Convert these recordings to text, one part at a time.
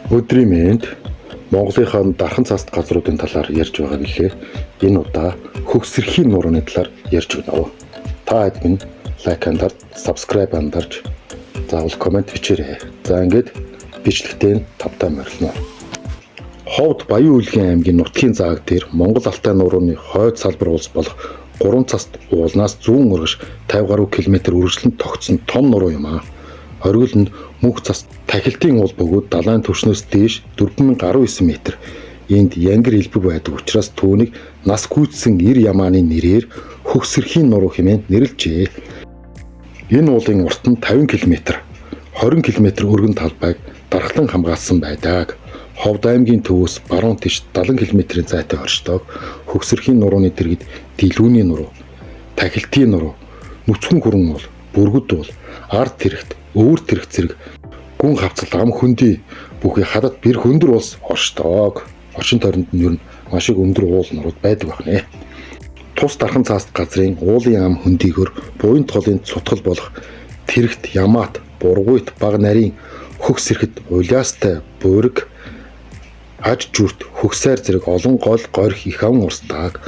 Өдрийн мэнд. Монголынхаа дархан цаст газруудын талаар ярьж байгаа билээ. Энэ удаа Хөхсөрхийн нурууны талаар ярьж өгнө. Та хэд минь like андарч, subscribe андарч, заавал комент бичээрэй. За, ингээд бичлэгтээ тавтай морилно. Ховд Баян-Үүлгийн аймгийн нутгийн зааг дээр Монгол Алтай нурууны хойд салбар улс болох гурван цаст уулнаас зүүн урагш 50 гаруй километр үргэлжлэн тогтсон том нуруу юм аа. Оргил нь мөнх цас тахилтын уул бөгөөд далайн түвшнээс дээш 4019 м. Энд янгир элбэг байдаг учраас түүнийг нас гүйцсэн эр ямааны нэрээр Хөхсөрхийн нуруу хэмээн нэрлэжээ. Энэ уулын урт нь 50 км, 20 км өргөн талбайг дархлан хамгаалсан байдаг. Ховд аймгийн төвөөс баруун тийш 70 км-ийн зайтай оршдог. Хөхсөрхийн нурууны дэргэд Дэлүүний нуруу, Тахилтын нуруу, Нүцгэн хүрэн уул, Бүргэд уул, Ард тэрэгт, Өвөр тэрэг зэрэг гүн хавцал ам хөндий бүхий хадад бэрх өндөр улс оршдог. Орчин тойронд нь ер нь маш их өндөр уул нурууд байдаг байна. Тус дархан цааст газрын уулын ам хөндийгөр буян толын цутгал болох тэрэгт, ямаат, бургуйт, баг нарийн, хөх сэрхэд, улиастай, буурэг, аж зүрт, хөхсайр зэрэг олон гол горих их ам урсдаг.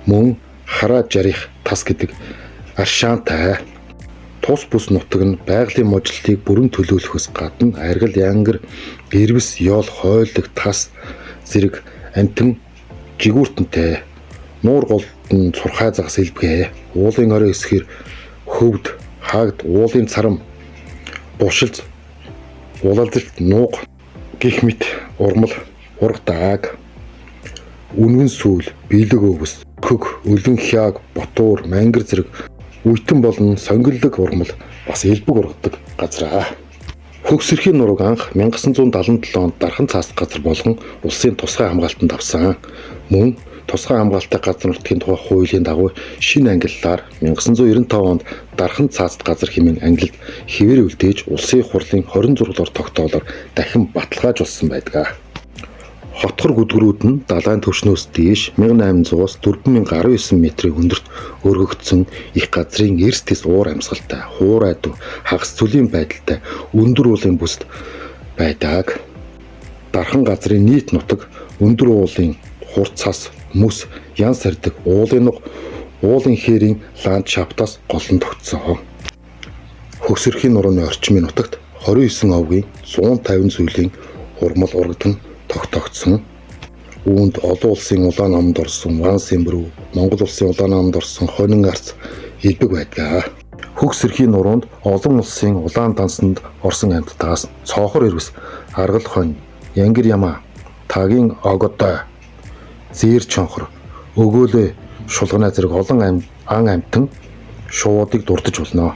Мөн хараа жарих тас гэдэг аршаантай. Тус бүс нутаг нь байгалийн мужлалыг бүрэн төлөөлөхөөс гадна аргил, янгар, ирвэс, ёол, хойлог, тас зэрэг амьтан жигүүртэнтэй. Нуур голд нь сурхай загас элбэгэ. Уулын орой хэсгээр хөвд, хаагд, уулын царам, бушилз, улаалзалт, нууг гэх мэт урмал ургадаг. Үнгэн сүүл, бэлэг өвс, хөх, өлөн хяаг, ботуур, мангар зэрэг үйтэн болон сонгиллог урмал бас элбэг ургадаг газраа. Хөхсөрхийн нурууг анх 1977 онд дархан цаас газар болгон улсын тусгай хамгаалтанд авсан. Мөн тусгай хамгаалалттай газар нутгийн тухай хуулийн дагуу шинэ ангиллаар 1995 онд дархан цааст газар хэмээн ангилалд хэвээр үлдээж улсын хурлын 26 дугаар тогтоолоор дахин баталгаажуулсан байдаг. Хотхор гүдгэрүүд нь далайн түвшнөөс дээш 1800-аас 4019 метрийн өндөрт өргөгдсөн их газрын эрс тэс уур амьсгалтай, хуурай дүү, хагас зүлийн байдалтай өндөр уулын бүсэд байдаг. Дархан газрын нийт нутаг өндөр уулын хурц цас, мөс, ян сардаг, уулын нуг, уулын хээрийн ландшафтаас голлон тогтсон. Хөхсөрхийн нурууны орчмын нутагт 29 овгийн 150 зүйлийн урмал ургадан тогтоогдсон. Үүнд олон улсын улаан номонд орсон Ван Сэмбрүү, Монгол улсын улаан номонд орсон Хонин арц элбэг байдаг. Хөхсөрхийн нуруунд олон улсын улаан дансанд орсон амьтдаас цоохор ирвэс, аргал хонь, янгир ямаа, тагийн огодой, зээр чонхор, өгөөлөө шулганаа зэрэг олон ан амьтан шувуудыг дурдаж болно.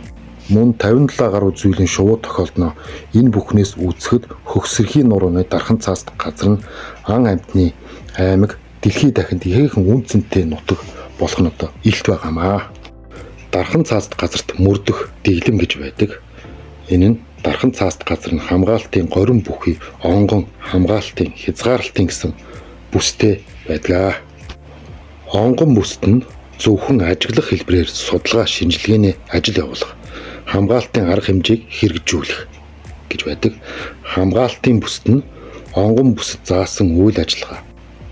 Мөн 57 гаруй зүйлийн шувуу тохиолдоно. Энэ бүхнээс үзэхэд Хөхсөрхийн нурууны дархан цааст газар нь ан амьтны аймаг дэлхий дахинд ихээхэн үнэ цэнтэй нутаг болох нь одоо илт байгаамаа. Дархан цааст газарт мөрдөх дэглэм гэж байдаг. Энэ нь дархан цааст газар нь хамгаалтын горим бүхий онгон хамгаалтын хязгаарлалтын гэсэн бүстэй байдаг. Онгон бүсэд нь зөвхөн ажиглах хэлбэрээр судалгаа шинжилгээний ажил явуулах, хамгаалтын арга хэмжээг хэрэгжүүлэх гэж байдаг. Хамгаалтын бүсэд нь онгон бүсэд заасан үйл ажиллагаа,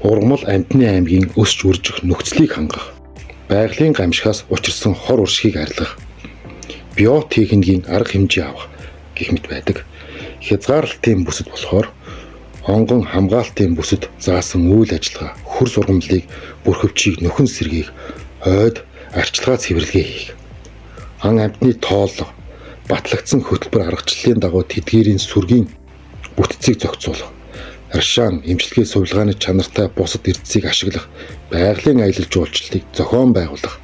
ургамал амьтны аймгийн өсч үржих нөхцөлийг хангах, байгалийн гамшигаас учирсан хор уршигыг арилгах, биотехникийн арга хэмжээ авах гэх мэт байдаг. Хязгаарлалтын бүсэд болохоор онгон хамгаалтын бүсэд заасан үйл ажиллагаа, хөрс ургамлыг бүрхөвчийг нөхөн сэргээх, ойд арчилгаа цэвэрлэгээ хийх, ан амьтны тооллого, батлагдсан хөтөлбөр аргачлалын дагуу тэдгээрийн сүргийн бүтцийг зохицуулах, аршаан эмчилгээ судалгааны чанартай бусад эрдэсийг ашиглах, байгалийн аялал жуулчлалыг зохион байгуулах,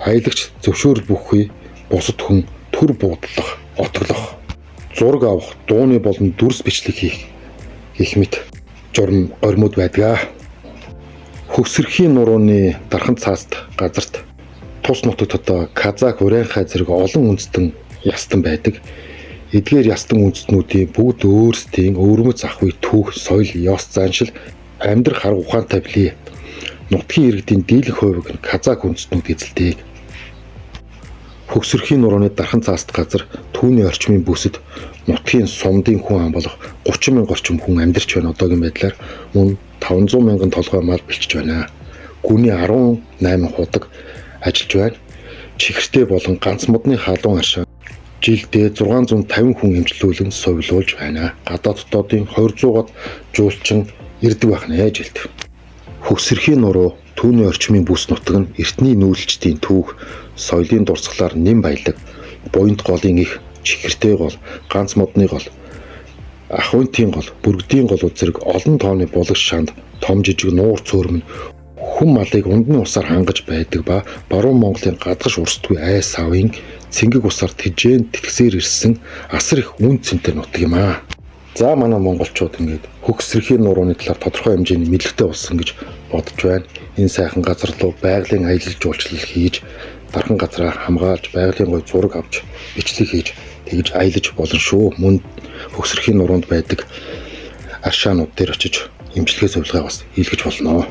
аялагч зөвшөөрөл бүхий бусад хүн төр буудлах, отголох, зураг авах, дууны болон дүрс бичлэг хийх гэх мэт журам горимуд байдаг. Хөхсөрхийн нурууны дархан цааст газарт тус нутагт одоо Казах, Урянхай зэрэг олон үндэстэн ястан байдаг. Эдгээр ястан үндэстнүүдийн бүгд өөрсдийн өвөрмөц ахуй, түүх, соёл, ёс заншил, амьдрах арга ухаантай билээ. Нутгийн иргэдийн дийлэнх хувийг нь Казах үндэстнүүд эзэлдэг. Хөгсөрхийн нурууны дархан цааст газар түүний орчмын бүсэд нутгийн сумдын хүн ам болох 30 мянга орчим хүн амьдарч байна. Одоогийн байдлаар мөн 500 мянган толгой мал бэлчиж байна. Гүний 18 худаг ажиллаж байна. Чихэртэй болон ганц модны халуун аршаа жилдээ 650 хүн эмчлүүлэн сувилуулж байна. Гадаад дотоодын 200-аад жуулчин ирдэг байх нэ жилд. Хөгсөрхийн нуруу түүний орчмын бүс нутаг нь эртний нүүлчдийн түүх, соёлын дурсгалаар нэм баялаг, буянт голын их, чихэртэй гол, ганц модны гол, ахуйнтын гол, бүргэдийн гол зэрэг олон тооны булаг шанд, том жижиг нуур цөөрөм нь хүн малыг ундны усаар хангаж байдаг ба баруун Монголын гадагш урсдгүй айс савын цэнгэг усаар тэжээн тэтгэсээр ирсэн асар их үн цэнтэй нутаг юм аа. За, манай монголчууд ингээд Хөгсөрхийн нурууны талаар тодорхой хэмжээний мэдлэгтэй болсон гэж бодож байна. Энэ сайхан газар руу байгалийн аялал жуулчлал хийж, дархан газраа хамгаалж, байгалийн гоё зураг авч, бичлэг хийж, тэгж аялаж болно шүү. Мөн Хөгсөрхийн нуруунд байдаг аршаанууд дээр очиж эмчилгээ сувилгаа бас хийлгэж болно.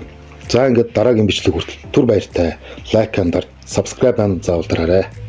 За, ингээд дараагийн бичлэг хүртэл түр баяртай. Like and subscribe and заавал дараарай.